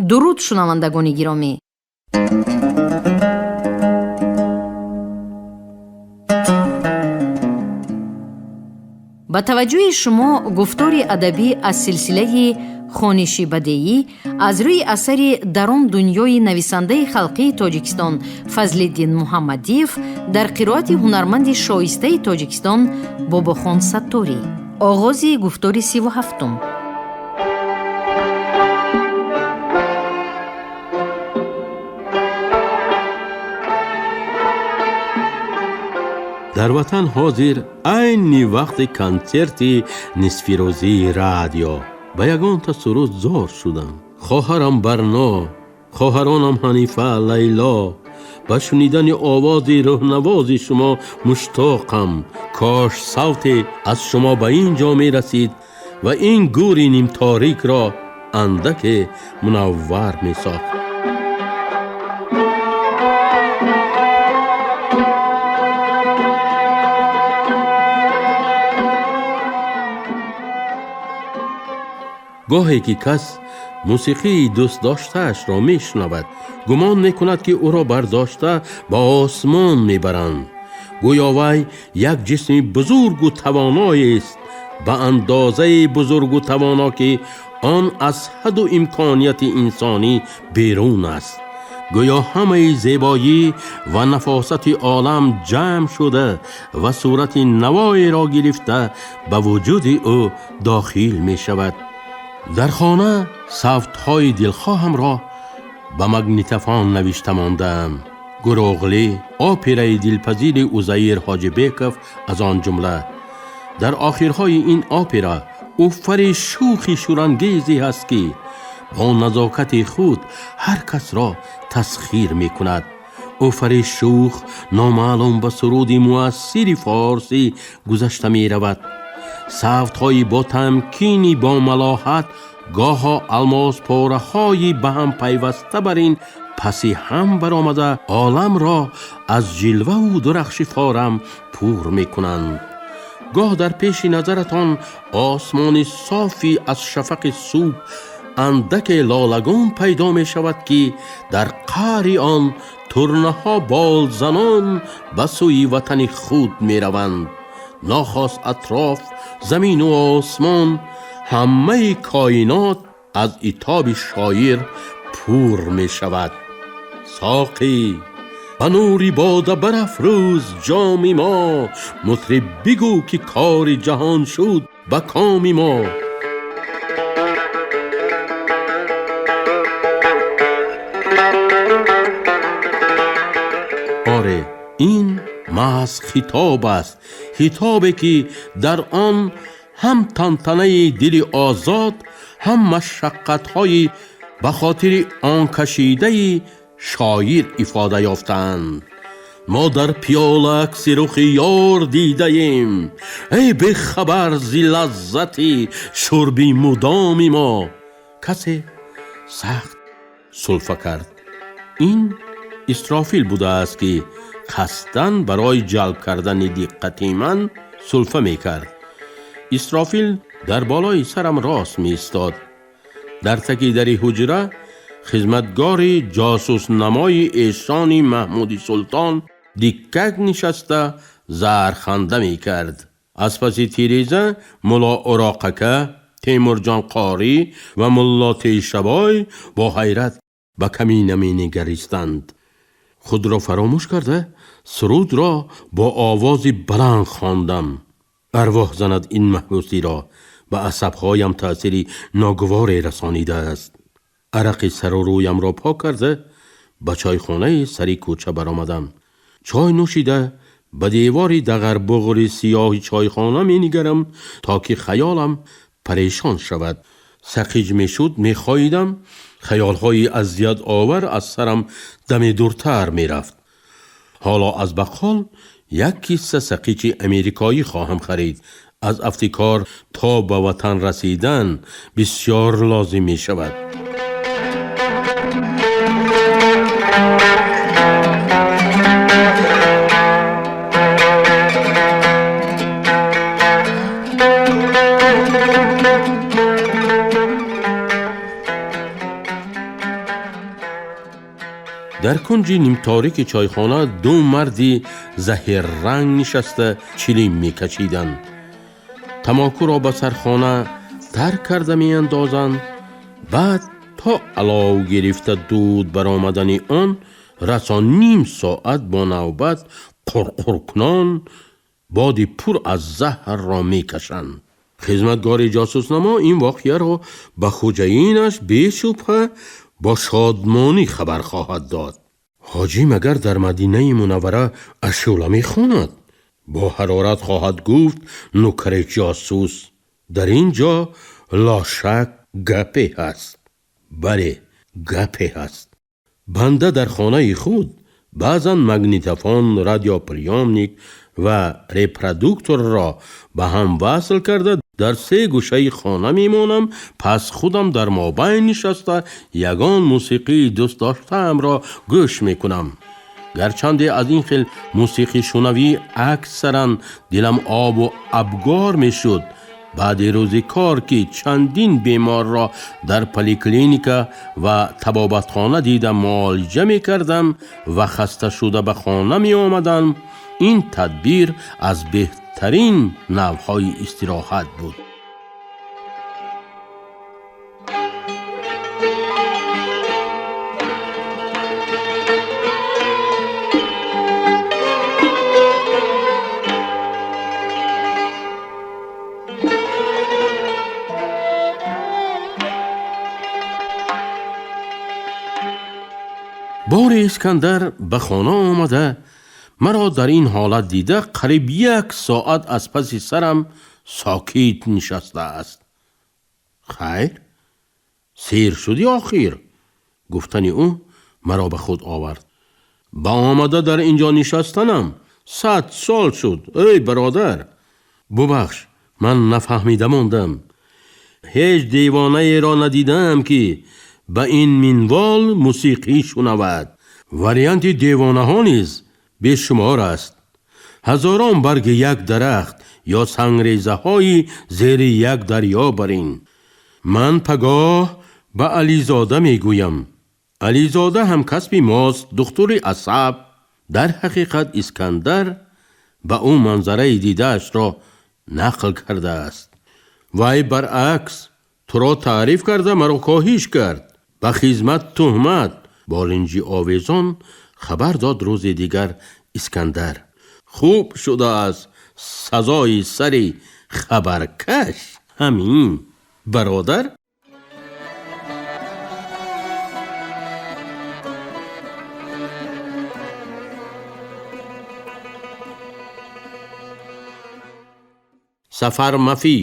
Дуруд, шунавандагони гиромӣ. Ба таваҷҷӯҳи шумо гуфтори адабӣ аз силсилаи хониши бадеӣ аз рӯи асари «Дар он дунёи» нависандаи халқии Тоҷикистон Фазлиддин Муҳаммадиев дар қироати ҳунарманди шоистаи Тоҷикистон Бобохон Сатторӣ. Оғози гуфтори 37-ум. Дар ватан ҳозир айни вақти консерти нисфирӯзии радио ба ягонта суруд зор шудам. Хоҳарам Барно, хоҳаронам Ҳанифа, Лайло, ба шунидани овози рӯҳнавози шумо муштоқам. Кош савте аз шумо ба ин ҷо мерасид ва ин гӯри нимторикро андаке мунаввар месохт. Гоҳе ки кас мусиқии дӯстдоштаашро мешунавад, гумон мекунад, ки ӯро бардошта ба осмон мебаранд. Гӯё вай як ҷисми бузургу тавоноест, ба андозаи бузургу тавоно, ки он аз ҳадду имконияти инсонӣ берун аст. Гӯё ҳамаи зебоӣ ва нафосати олам ҷамъ шуда ва сурати навоеро гирифта ба вуҷуди ӯ дохил мешавад. Дар хона савтҳои дилхоҳамро ба магнитофон навишта мондаам. «Гурӯғлӣ», операи дилпазири Узаир Ҳоҷибеков аз он ҷумла. Дар охирҳои ин опера ӯ фари шӯхи шӯрангезе ҳаст, ки бо назокати худ ҳар касро тасхир мекунад. Ӯ фари шӯх номаълум ба суруди муассири форсӣ гузашта меравад. Савтҳои бо тамкини бо малоҳат гоҳо алмоспораҳои ба ҳам пайваста бар ин паси ҳам баромада оламро аз ҷилваву дурахши форам пур мекунанд. Гоҳ дар пеши назаратон осмони софи аз шафақи субҳ андаке лолагун пайдо мешавад, ки дар қаъри он турнаҳо болзанон ба сӯи ватани худ мераванд. Нохост атроф, замину осмон, ҳамаи коинот аз итоби шоир пур мешавад. Соқӣ, ба нури бода барафрӯз ҷоми мо, мутриб, бигӯ, ки кори ҷаҳон шуд ба коми мо. Оре, ин маҳз хитоб аст, хитобе, ки дар он ҳам тантанаи дили озод, ҳам машаққатҳои ба хотири он кашидаи шоир ифода ёфтаанд. Мо дар пиёла акси рухи ёр дидаем, эй бехабар зи лаззати шурби мудоми мо. Касе сахт сулфа кард. Ин Исрофил будааст, ки қасдан барои ҷалб кардани диққати ман сулфа мекард. Исрофил дар болои сарам рост меистод. Дар таки дари ҳуҷра хизматгори ҷосуснамои эшони Маҳмуди султон диккак нишаста зарханда мекард. Аз паси тиреза Мулло Уроқака, Темурҷон Қорӣ ва Мулло Тешабой бо ҳайрат ба камина менигаристанд. Худро фаромӯш карда, сурудро бо овози баланд хондам. Арвоҳ занад ин маҳбусиро, ба асабҳоям таъсири ногуворе расонидааст. Арақи сару рӯямро пок карда, ба чойхонаи сари кӯча баромадам. Чой нӯшида, ба девори дағарбуғри сиёҳи чойхона менигарам, то ки хаёлам парешон шавад. Сақиҷ мешуд, мехоҳидам, хаёлҳои азиятовар аз сарам даме дуртар мерафт. Ҳоло аз баққол як кисса сақичи америкоӣ хоҳам харид. Аз афти кор то ба ватан расидан бисёр лозим мешавад. Дар кунҷи нимторики чойхона ду марди заҳирранг нишаста чилим мекашиданд. Тамокуро ба сархона тар карда меандозанд, баъд то алов гирифта дуд баромадани он расо ним соат бо навбат қурқуркунон боди пур аз заҳрро мекашанд. Хизматгори ҷосуснамо ин воқеаро ба хуҷаинаш бешубҳа бо шодмонӣ хабар хоҳад дод. Ҳоҷӣ магар дар Мадинаи Мунаввара ашӯла мехонад? Бо ҳарорат хоҳад гуфт нукари ҷосус. Дар ин ҷо лошак гапе ҳаст. Бале, гапе ҳаст. Банда дар хонаи худ баъзан магнитофон, радиоприёмник ва репродукторро ба ҳам васл карда дар се гӯшаи хона мемонам, пас худам дар мобайн нишаста ягон мусиқии дӯстдоштаамро гӯш мекунам. Гарчанде аз ин хел мусиқишунавӣ аксаран дилам обу абгор мешуд, баъди рӯзи кор ки чандин беморро дар поликлиника ва табобатхона дида муолиҷа мекардам ва хаста шуда ба хона меомадам, ин тадбир аз беҳтарин навъҳои истироҳат буд. Бори Искандар ба хона омада маро дар ин ҳолат дида қариб як соат аз паси сарам сокит нишастааст. Хайр, сер шуди охир, гуфтани ӯ маро ба худ овард. Ба омада дар ин ҷо нишастанам 100 сол шуд. Эй бародар, бубахш, ман нафаҳмида мондам. Ҳеҷ девонаеро надидаам ки ба ин минвол мусиқӣ шунавад. Варианти девонаҳо низ бешумор аст. Ҳазорон барги як дарахт ё сангрезаҳои зери як дарё барин. Ман пагоҳ ба Ализода мегӯям. Ализода ҳамкасби мост, духтури асаб. Дар ҳақиқат Искандар ба ӯ манзараи дидаашро нақл кардааст. Вай баръакс туро таъриф карда маро коҳиш кард. Ба хизмат туҳмат. Болинҷи овезон хабар дод рӯзи дигар Искандар. Хуб шудааст сазои сари хабаркаш ҳамин, бародар. Сафар мафӣ.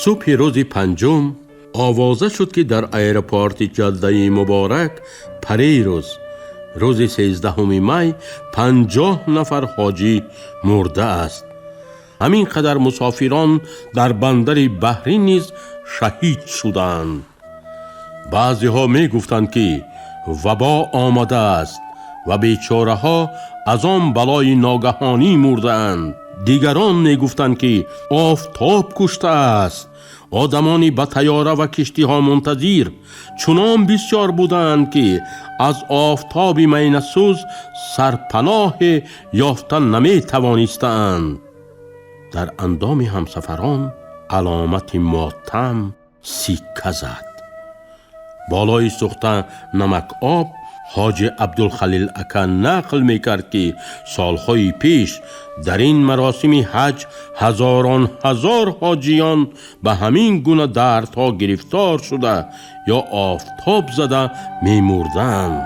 Субҳи рӯзи панҷум овоза шуд, ки дар аэропорти ҷаддаи муборак парирӯз, рӯзи 13 май, 50 нафар ҳоҷӣ мурдааст. Ҳамин қадар мусофирон дар бандари баҳрӣ низ шаҳид шуданд. Баъзеҳо мегуфтанд, ки вабо омадааст ва бечораҳо аз он балои ногаҳонӣ мурдаанд. Дигарон мегуфтанд, ки офтоб куштааст. Одамони ба тайёра ва киштиҳо мунтазир чунон бисёр буданд, ки аз офтоби майнасӯз сарпаноҳе ёфта наметавонистаанд. Дар андоми ҳамсафарон аломати мотам сикка зад. Болои сӯхта намакоб ҳоҷи Абдулхалил ака нақл мекард, ки солҳои пеш дар ин маросими ҳаҷ ҳазорон ҳазор ҳоҷиён ба ҳамин гуна дардҳо гирифтор шуда ё офтоб зада мемурданд.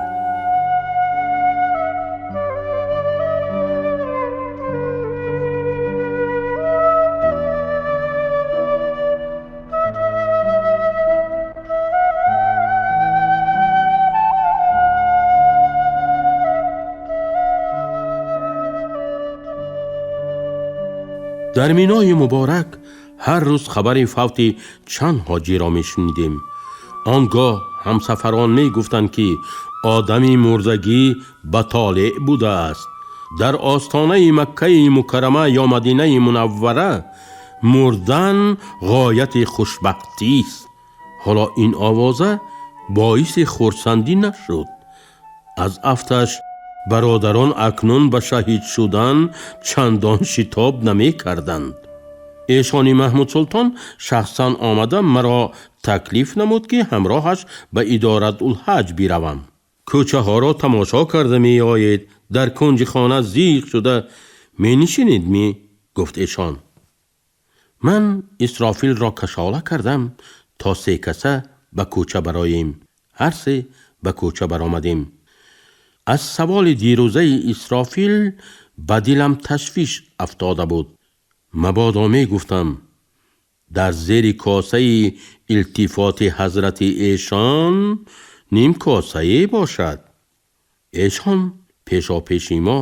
Дар Минои Муборак ҳар рӯз хабари фавти чанд ҳоҷиро мешунидем. Он гоҳ ҳамсафарон мегуфтанд, ки одами мурдагӣ ба толеъ будааст. Дар остонаи Маккаи Мукаррама ё Мадинаи Мунаввара мурдан ғояти хушбахтист. Ҳоло ин овоза боиси хурсандӣ нашуд. Аз афташ бародарон акнун ба шаҳид шудан чандон шитоб намекарданд. Эшони Маҳмудсултон шахсан омада маро таклиф намуд, ки ҳамроҳаш ба Идоратулҳаҷ биравам. Кӯчаҳоро тамошо карда меоед, дар кунҷи хона зиқ шуда менишинед ми? Гуфт эшон. Ман Исрофилро кашола кардам, то се каса ба кӯча бароем. Ҳар се ба кӯча баромадем. Аз саволи дирӯзаи Исрофил ба дилам ташвиш афтода буд. Мабодо, мегуфтам, дар зери косаи илтифоти ҳазрати эшон ним косае бошад. Эшон пешопеши мо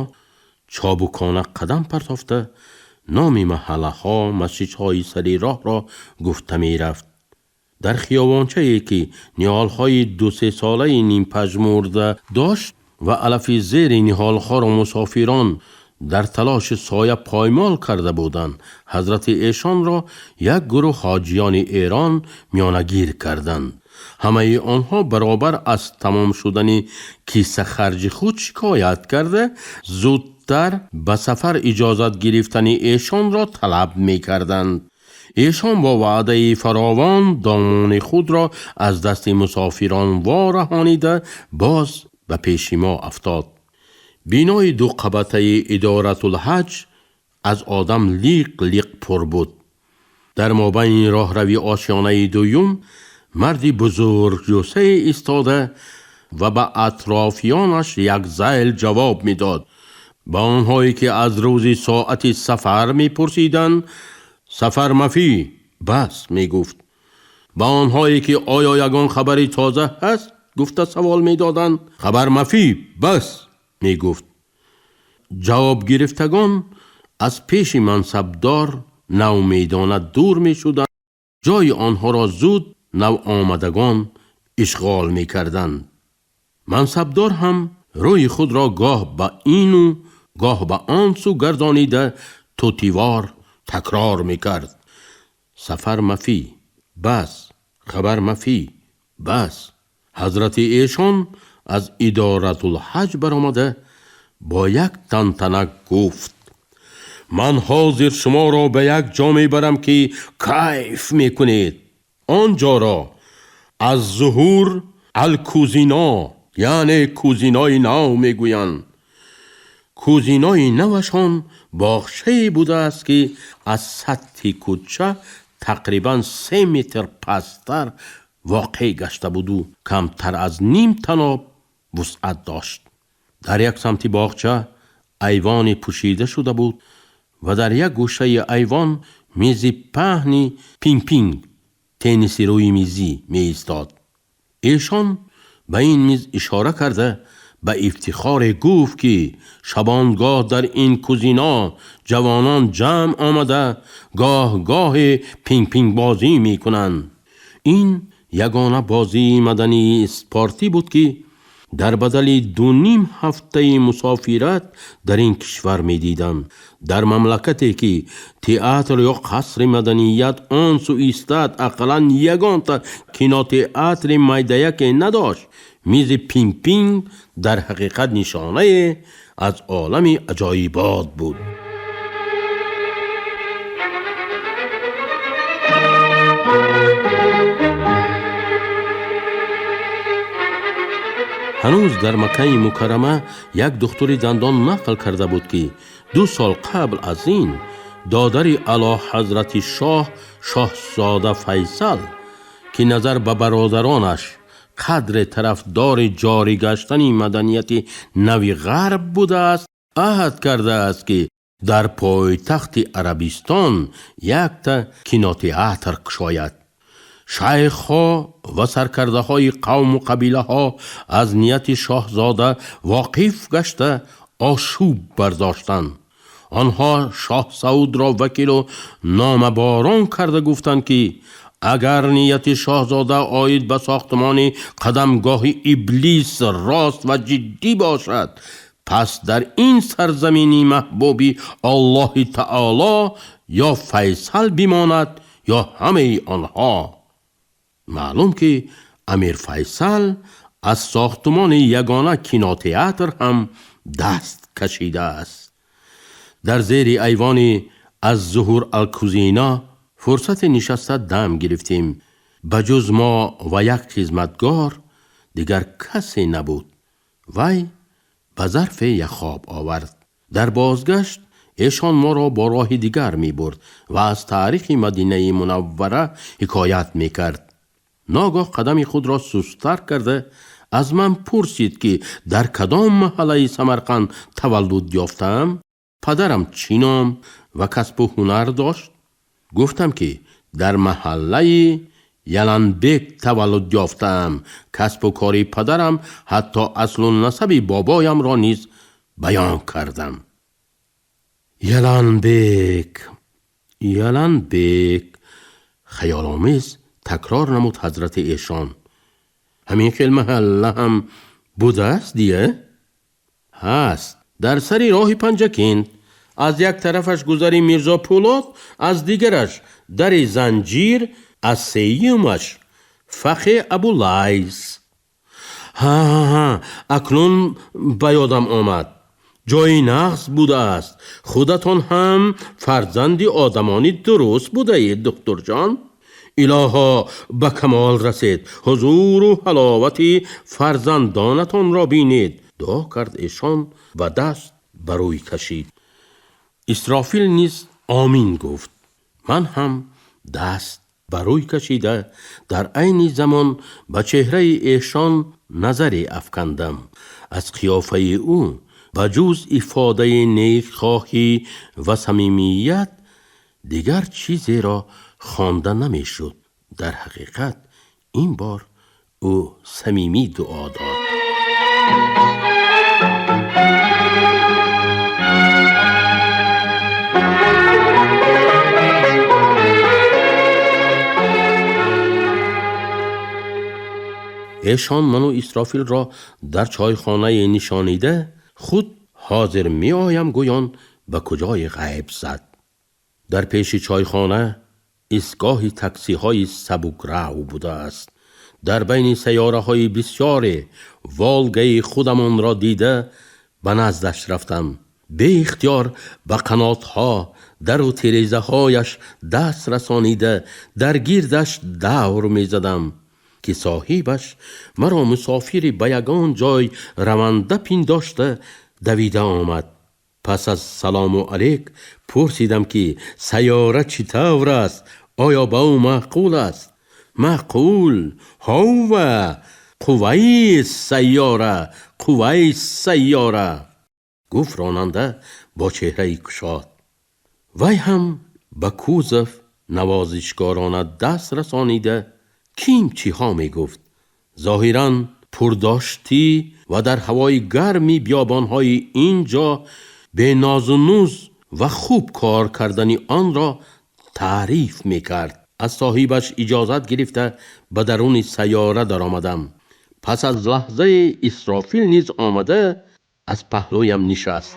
чобукона қадам партофта, номи маҳаллаҳо, масҷидҳои сари роҳро гуфта мерафт. Дар хиёбончае, ки ниҳолҳои дусесолаи нимпажмурда дошт ва алафи зери ниҳолҳоро мусофирон дар талоши соя поймол карда буданд, ҳазрати эшонро як гурӯҳ ҳоҷиёни Эрон миёнагир карданд. Ҳамаи онҳо баробар аз тамом шудани кисахарҷи худ шикоят карда, зудтар ба сафар иҷозат гирифтани эшонро талаб мекарданд. Эшон бо ваъдаи фаровон домони худро аз дасти мусофирон вораҳонида, боз ба пеши мо афтод. Бинои дуқабатаи Идоратулҳаҷ аз одам лиқ лиқ пур буд. Дар мобайни роҳрави ошёнаи дуюм марди бузургҷусае истода ва ба атрофиёнаш як зайл ҷавоб медод. Ба онҳое, ки аз рӯзи соати сафар мепурсиданд, сафар мафӣ, бас мегуфт. Ба онҳое, ки оё ягон хабари тоза ҳаст гуфта савол медоданд, хабар мафӣ, бас мегуфт. Ҷавобгирифтагон аз пеши мансабдор навмедона дур мешуданд, ҷои онҳоро зуд навомадагон ишғол мекарданд. Мансабдор ҳам рӯи худро гоҳ ба ину гоҳ ба он сӯ гардонида, тутивор такрор мекард: сафар мафӣ, бас, хабар мафӣ, бас. Ҳазрати эшон аз Идоратулҳаҷ баромада, бо як тантана гуфт: ман ҳозир шуморо ба як ҷо мебарам, ки кайф мекунед. Он ҷоро аз зуҳур Алкузино, яъне кузинои нав мегӯянд. Кузинои навашон боғчае будааст, ки аз сатҳи кӯча тақрибан 3 метр пасттар воқеъ гашта буду камтар аз ним таноб вусъат дошт. Дар як самти боғча айвоне пӯшида шуда буд ва дар як гӯшаи айвон мизи паҳни пинг-пинг, тенниси рӯи мизӣ, меистод. Эшон ба ин миз ишора карда, ба ифтихоре гуфт, ки шабонгоҳ дар ин кузино ҷавонон ҷамъ омада, гоҳ-гоҳе пинг-пингбозӣ мекунанд. Ин ягона бозии мадании спортӣ буд, ки дар бадали дуним ҳафтаи мусофират дар ин кишвар медидам. Дар мамлакате, ки театр ё қасри маданият он сӯ истад, ақаллан ягонта кинотеатри майдаяке надошт, мизи пинг-пинг дар ҳақиқат нишонае аз олами аҷоибот буд. Ҳанӯз дар Маккаи Мукаррама як духтури дандон нақл карда буд, ки 2 сол қабл аз ин додари Аълоҳазрати шоҳ, шоҳзода Файсал, ки назар ба бародаронаш қадре тарафдори ҷорӣ гаштани маданияти нави ғарб будааст, аҳд кардааст, ки дар пойтахти Арабистон якта кинотеатр кушояд. Шайхҳо ва саркардаҳои қавму қабилаҳо аз нияти шоҳзода воқиф гашта, ошӯб бардоштанд. Онҳо шоҳ Саудро вакилу номаборон карда гуфтанд, ки агар нияти шоҳзода оид ба сохтмони қадамгоҳи иблис рост ва ҷиддӣ бошад, пас дар ин сарзамини маҳбуби Аллоҳи таоло ё Файсал бимонад, ё ҳамаи онҳо. Маълум ки амир Файсал аз сохтмони ягона кинотеатр ҳам даст кашидааст. Дар зери айвони аз Зуҳур Алкузина фурсати нишаста дам гирифтем. Ба ҷуз мо ва як хизматгор дигар касе набуд. Вай ба зарфе яхоб овард. Дар бозгашт эшон моро бо роҳи дигар мебурд ва аз таърихи Мадинаи Мунаввара ҳикоят мекард. Ногоҳ қадами худро сусттар карда аз ман пурсид, ки дар кадом маҳаллаи Самарқанд таваллуд ёфтаам, падарам чӣ ном ва касбу ҳунар дошт. Гуфтам, ки дар маҳаллаи Яланбек таваллуд ёфтаам, касбу кори падарам, ҳатто аслу насаби бобоямро низ баён кардам. Яланбек, Яланбек, хаёломез такрор намуд ҳазрати эшон. Ҳамин хел маҳалла ҳам будааст дия? Ҳаст, дар сари роҳи Панҷакент. Аз як тарафаш гузари Мирзо Пӯлод, аз дигараш дари Занҷир, аз сеюмаш Фақе Абулайс. Ҳа, ҳа, акнун ба ёдам омад. Ҷои нағз будааст. Худатон ҳам фарзанди одамони дуруст будаед, духтурҷон. Илоҳо, ба камол расед, ҳузуру ҳаловати фарзандонатонро бинед, дуо кард эшон ва даст ба рӯй кашид. Исрофил низ омин гуфт. Ман ҳам даст ба рӯй кашида дар айни замон ба чеҳраи эшон назаре афкандам. Аз қиёфаи ӯ ба ҷуз ифодаи некхоҳӣ ва самимият дигар чизеро хонда намешуд. Дар ҳақиқат ин бор ӯ самимӣ дуо дод. Эшон ману Исрофилро дар чойхонае нишонида, худ ҳозир меоям гӯён ба куҷои ғайб зад. Дар пеши чойхона истгоҳи таксиҳои сабукрав будааст. Дар байни сайёраҳои бисёре Волгаи худамонро дида ба наздаш рафтам. Беихтиёр ба қанотҳо, дару тирезаҳояш даст расонида дар гирдаш давр мезадам, ки соҳибаш маро мусофири ба ягон ҷой раванда пиндошта давида омад. Пас аз салому алейк пурсидам, ки сайёра чӣ тавр аст, оё ба ӯ маъқул аст? Маъқул? Ҳова, қувваи сайёра, қувваи сайёра, гуфт ронанда бо чеҳраи кушод. Вай ҳам ба кузов навозишкорона даст расонида ким чиҳо мегуфт. Зоҳиран пурдоштӣ ва дар ҳавои гарми биёбонҳои ин ҷо бенозу нуз ва хуб кор кардани онро таъриф мекард. Аз соҳибаш иҷозат гирифта ба даруни сайёра даромадам. Пас аз лаҳзаи Исрофил низ омада аз паҳлӯям нишаст.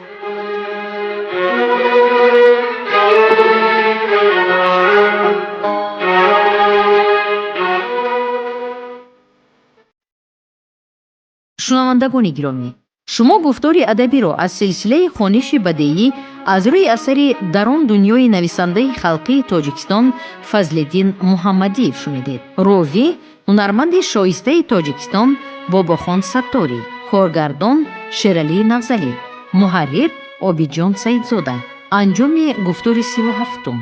Шунавандагони гиромӣ, шумо гуфтори адабиро аз силсилаи хониши бадеӣ аз рӯи асари «Дар он дунёи» нависандаи халқии Тоҷикистон Фазлиддин Муҳаммадиев шунидед. Ровӣ ҳунарманди шоистаи Тоҷикистон Бобохон Сатторӣ, коргардон Шералӣ Навзалӣ, муҳаррир Обидҷон Саидзода. Анҷоми гуфтори 37-ум.